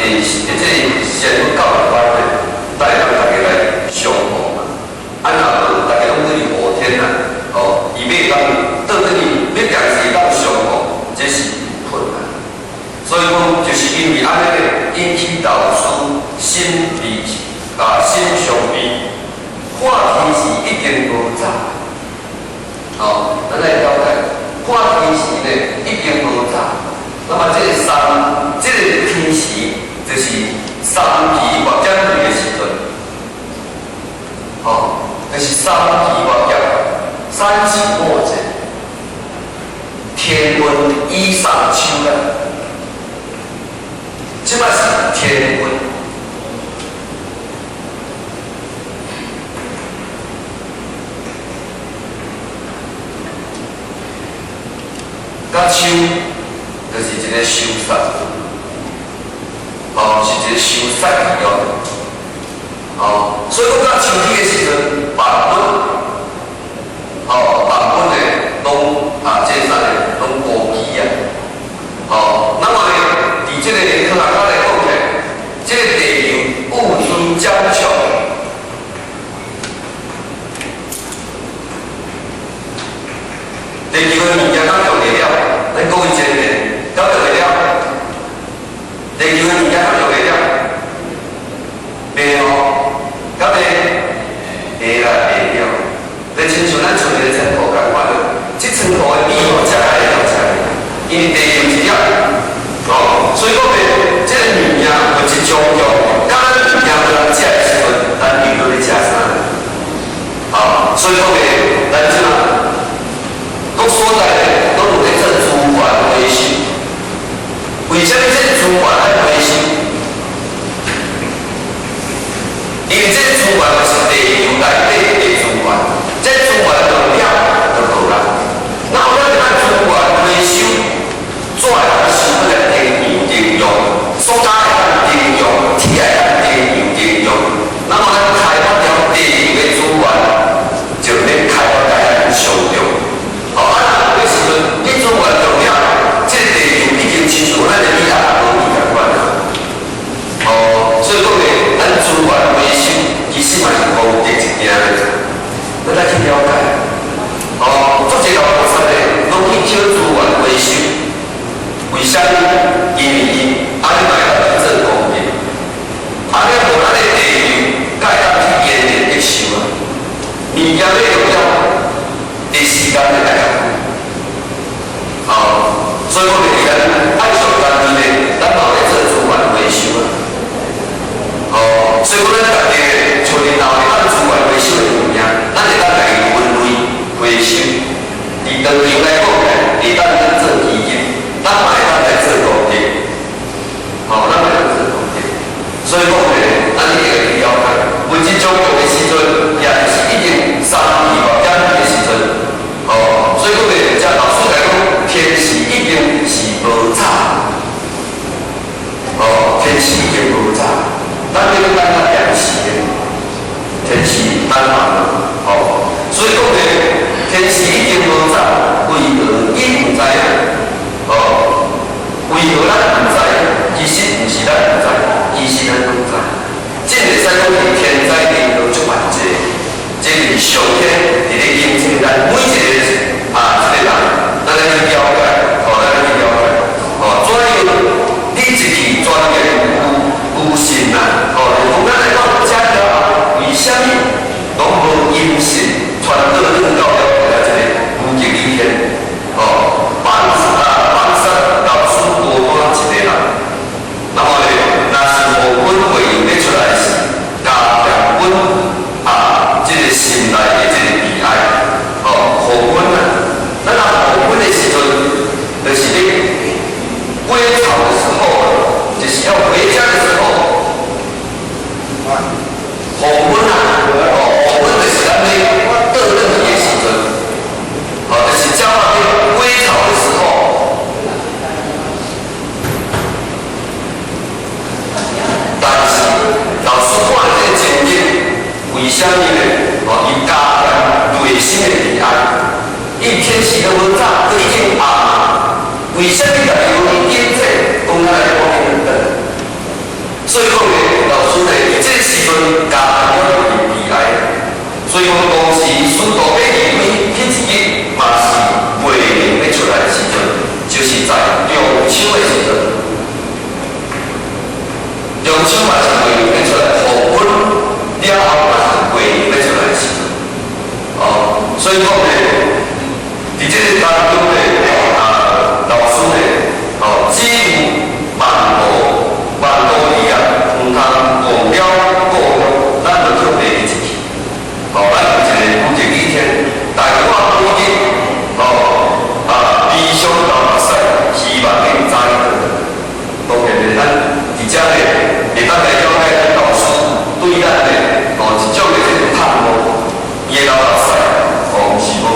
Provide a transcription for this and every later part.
伫這個仙佛教育班咧，帶咱大家來相互嘛。啊，若無大家攏去雨天啦，哦，伊欲當倒轉去欲定時當相互，這是有困難。所以講，就是因為按呢咧，引起老師心悲啊，心傷悲。看天時已經無早，哦，咱來了解，看天時呢已經無早。那麼這個三，這個天時就是三期末減去的時陣，哦，就是三期末減，三期末節，天溫以上秋啦，這擺是天溫。甲秋就是一個收殺，哦，是一個收殺期哦，哦，所以講到秋天的時陣，萬物，哦，萬物呢，攏啊，這啥呢，攏枯枝啊，哦，那麼呢，佇這個科學家來講起來，這個地球物資漸強，地球的物件敢用會了？咱各位前面敢用會了？地球的物件敢用會了？袂哦，敢會？會啦，會了。就親像咱厝一个倉庫仝款，這倉庫的米吼，食會了食，因為地球一粒，哦，所以講咧，這個物件物質充足，當咱物件無人食的時陣，咱又閣咧食啥？哦，所以講咧，咱這馬各所在咧，攏有咧做資源回收。為啥物這資源愛回收？因為這資源就是地球內底的資源，這資源用了就無啦。那咱愛資源回收，紙會當收來電廠用，塑膠會當利用，鐵會當利用。那麼咱開發掉地球的資源，就免開發甲遐爾傷重。哦，啊，若有的時陣，你資源用了，這個地球已經親像咱的米仔無米仝款啊。哦，所以講咧，咱資源回收其實嘛是功德一件咧，咱愛去了解。哦，足濟老菩薩咧，攏去捡資源回收，為啥物？因為𪜶按呢嘛會當去做功德，按呢無咱的地球，才會當去延年益壽啊。物件欲用了，的時間會來較久。哦，所以講咧，咱愛惜家己咧，咱嘛有咧做資源回收啊。哦，所以講咱家己咧，像恁老會當資源回收的物件，咱會當共伊分類回收。佇當場來講咧，會當去做基金，咱嘛會當來做功德。哦，咱嘛會當做功德。所以講咧，咱一定會去了解，物質充足的時陣，也就是已經三期末減去的時陣。哦，所以講咧，這老師來講，天時已經是無早。哦，天時已經無早，咱欲等較定時的，天時等慢哦，所以講咧，天時已經無早，為何伊毋知影？哦，為何咱毋知？其實毋是咱毋知，其實咱攏知。這會使講是天災人禍足萬濟，這是上天佇咧警醒咱每一個啊，這個人，咱來去了解，哦，咱來去了解，哦，怎樣你一去鑽研有信啊，哦，就講咱來到遮了後，為啥物攏無音信傳到轉到了這個無極理天？哦，放啊放殺老師孤單一個人，那麼咧，若是予阮會用欲出來時，加添阮啊，這個心內的這個悲哀，哦，予阮啊，咱若黃昏的時陣，就是咧歸巢的時候，就是要回家的時候，黃昏啊，哦，黃昏就是咱咧倒轉去的時陣，哦，就是鳥仔咧歸巢的時候。但是老師看這個情景，為啥物呢？哦，伊加添內心的悲哀。伊天時都無早，都已經暗啊。為啥物家己無去檢測，講咱來趕緊轉？所以講咧，佇這個當中咧，老師咧，只有萬途萬途魚啊，毋通忘了故鄉，咱就特別一去。咱有一個有一個幾天，大我幾日，悲傷流目屎，希望恁知。當然咧，咱佇遮咧，會當來了解咱老師對咱的一種的這個盼望，伊的流目屎，毋是無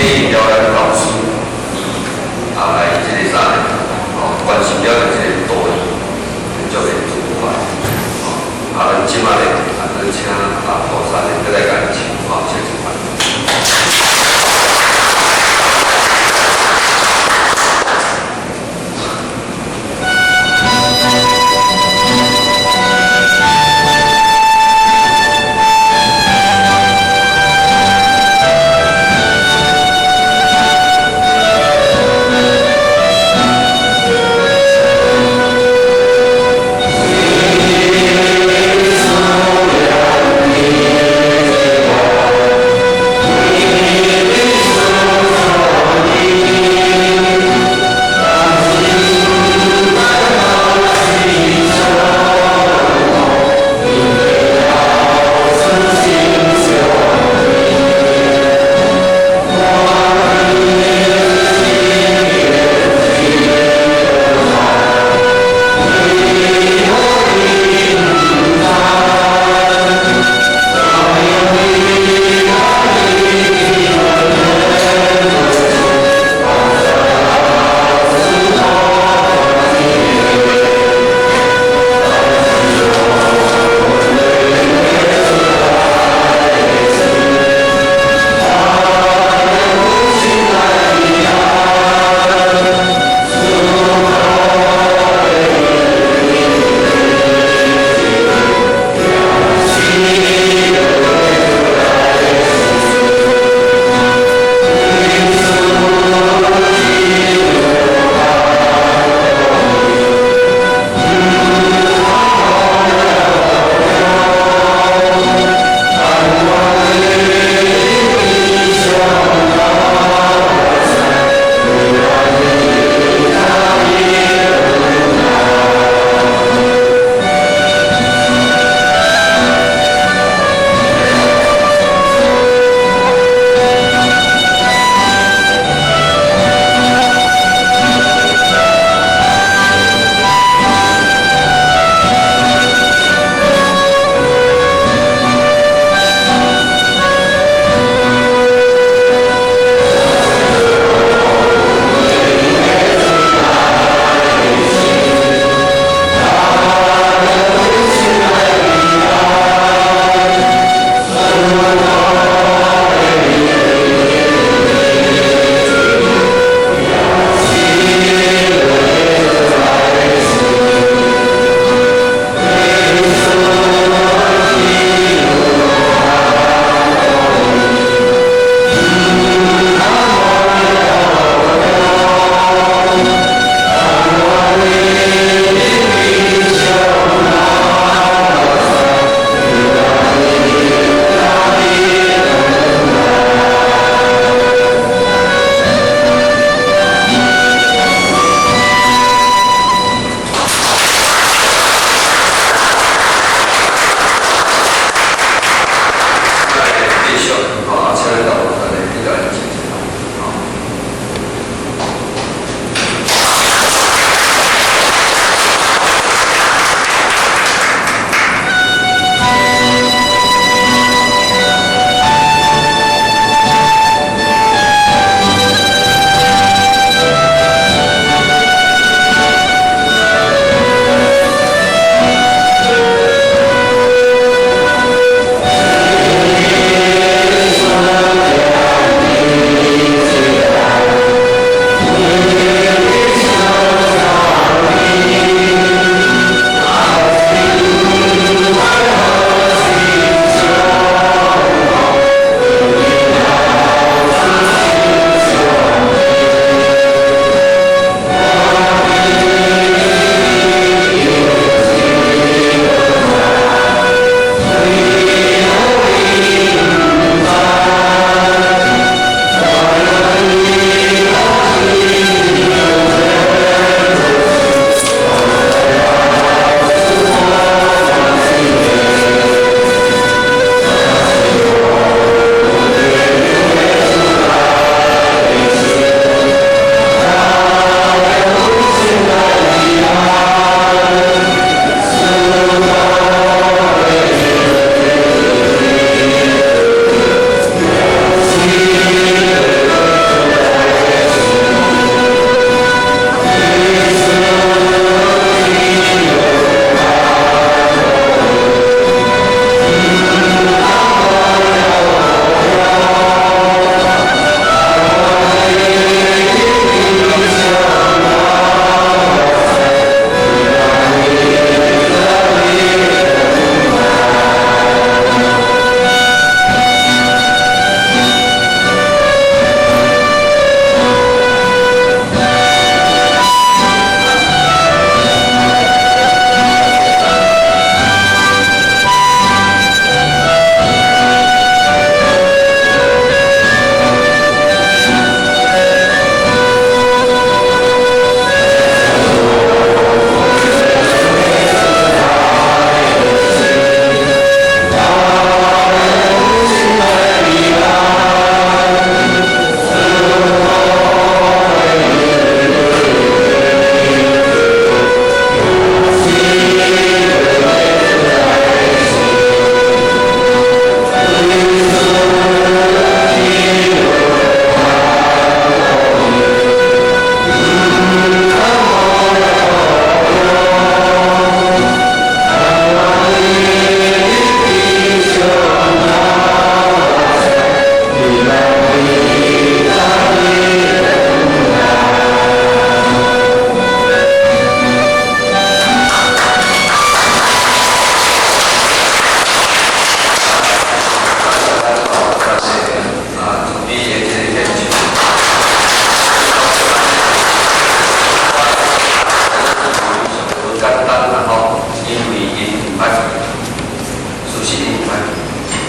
體驗了咱老師伊啊來這个啥呢？哦，關心了這个多元足個主權。哦，啊，咱這擺咧啊，閣請啊菩薩咧，閣來共唱，哦，謝謝。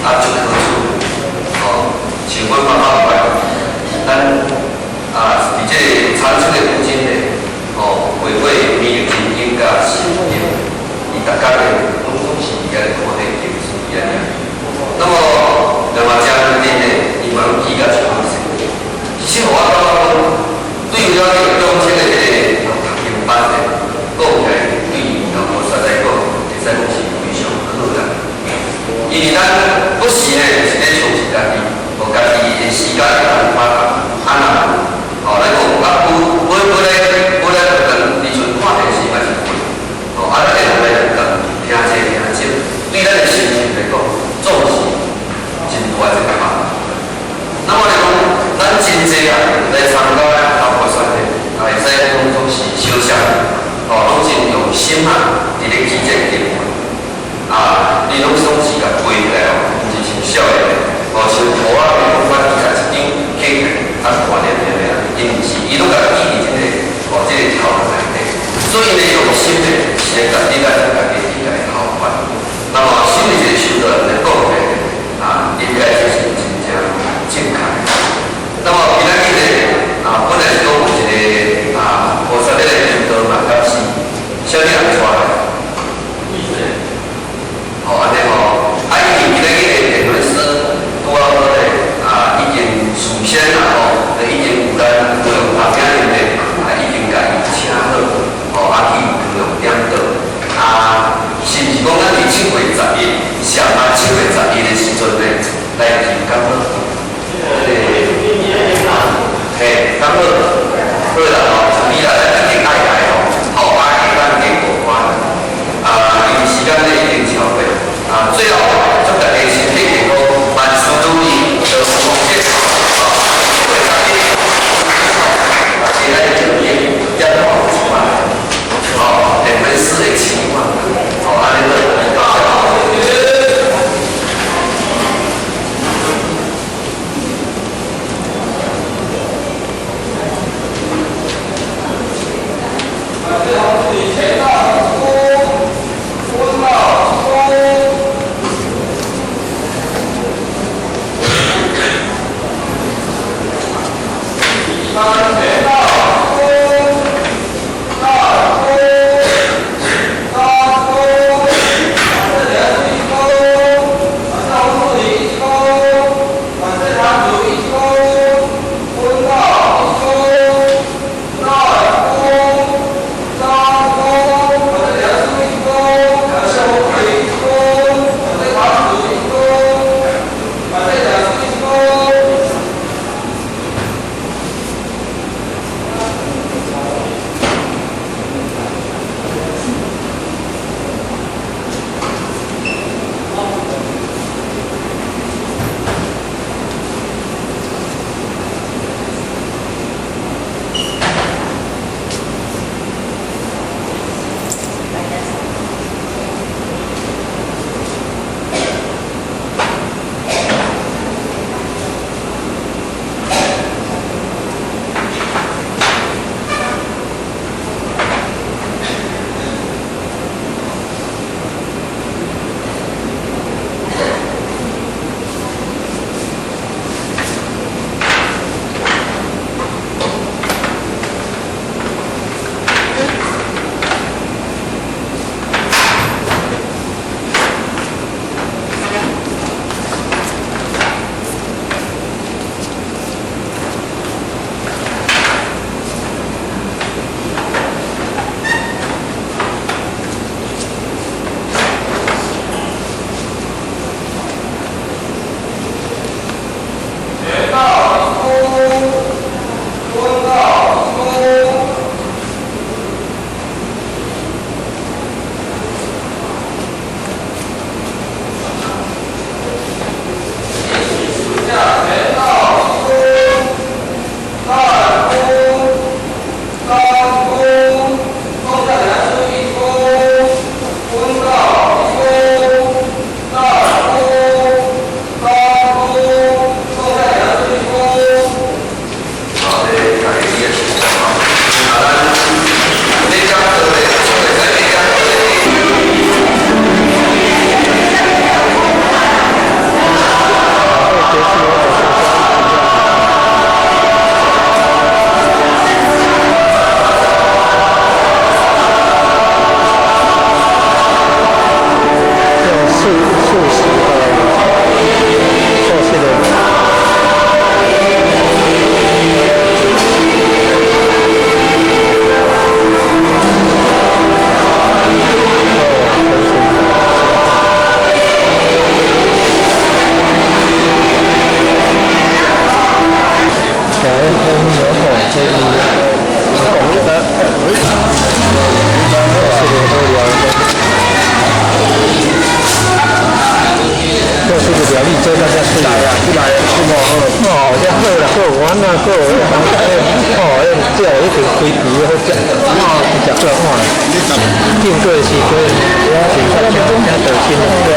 啊，足好處，哦，像阮爸爸共款，咱啊，佇這個產出的母親呢，哦，回歸彌勒真經佮神經，伊逐工咧攏總是佇遐咧看彼個經書佇遐念。那麼，另外遮認真呢，伊嘛攏記甲足好勢。其實我感覺講，對於了這個中秋的這個讀經班呢，講起來對老菩薩來講，會使講是非常好啦。因為咱不時呢，是咧充實家己，無家己的時間會當發達，啊若無，哦，咱講啊，無無無來無來，咱佇厝看電視嘛是會，哦，啊，咱會來共聽這聽少，對咱的心情來講，總是真大一個幫助。那麼來講，咱真濟啊來參加老菩薩的，啊，會使講攏是小相，哦，攏真用心啊，佇咧記這個經文。啊，你攏總是共背起來哦，毋是像少年的，哦，像塗仔面攏捌記一張記起來。素食的。哦，這素食的好料。素食的料理做到遮媠啊！哦，這好啦，好，我若閣有哦，這一定開皮好食，食過看。經過的時陣，我是較正正道心的。